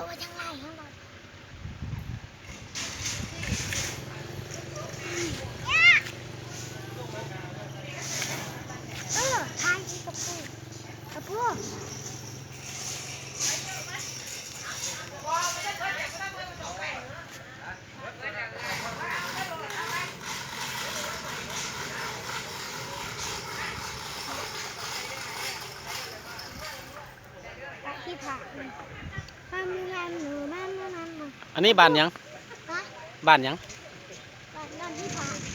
ບໍ່ຈັ່ງໄຫຼຫັ້ນລະ ເອີ ຖ່າຍກັບປູ ກັບປູ ທີ່ພະ ອັນນີ້ບ້ານຫຍັງ? ຮະ? ບ້ານຫຍັງ? ບ້ານ ບ້ານທີ່ພະ.